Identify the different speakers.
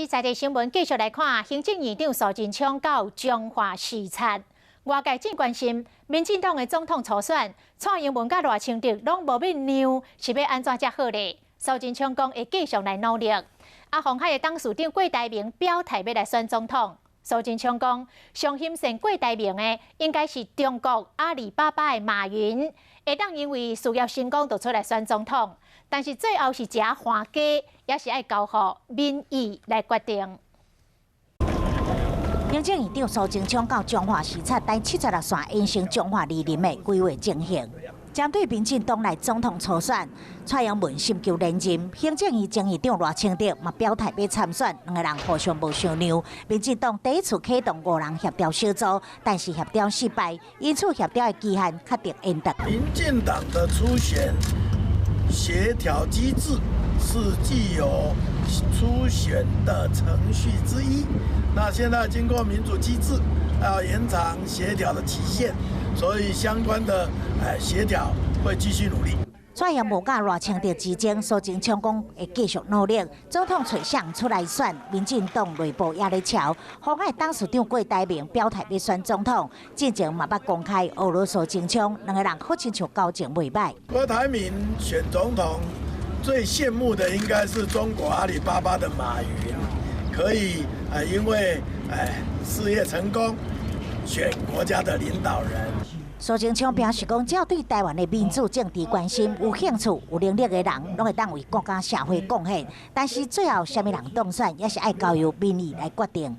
Speaker 1: 在地新聞繼續來看，行政院長蘇貞昌到彰化視察，外界真關心民進黨的總統初選，蔡英文佮賴清德攏無欲讓，是欲按怎才好咧？蘇貞昌講會繼續來努力。啊，鴻海的董事長郭台銘表態欲來選總統，蘇貞昌講上欣羨郭台銘的應該是中國阿里巴巴的馬雲，會當因為事業成功就出來選總統，但是最後是食還雞，也是愛交予民意來決定。
Speaker 2: 行政院長蘇貞昌到彰化視察，台76線延伸彰化二林的規劃情形。針對民進黨內總統初選，蔡英文尋求連任，行政院前院長賴清德嘛表態欲參選，兩个人互相無相讓。民進黨第一次啟動五人協調小組，但是協調失敗，因此協調的期限確定延長。
Speaker 3: 民進黨的初選協調機制是既有初選的程序之一，那現在經過民主機制，要延長協調的期限，所以相關的協調會繼續努力。
Speaker 2: 蔡英文佮賴清德之爭，蘇貞昌講會繼續努力。總統揣誰出來選，民進黨內部也咧吵。鴻海董事長郭台銘表態欲選總統，進前嘛捌公開呵咾蘇貞昌，兩个人好親像交情袂䆀。
Speaker 3: 郭台銘選總統，最羨慕的應該是中國阿里巴巴的馬雲，可以因為事業成功，選國家的領導人。
Speaker 2: 蘇貞昌表示講，只要對台灣的民主政治關心、有興趣、有能力的人，攏會當為國家社會貢獻。但是最後，啥物人當選，也是愛交由民意來決定。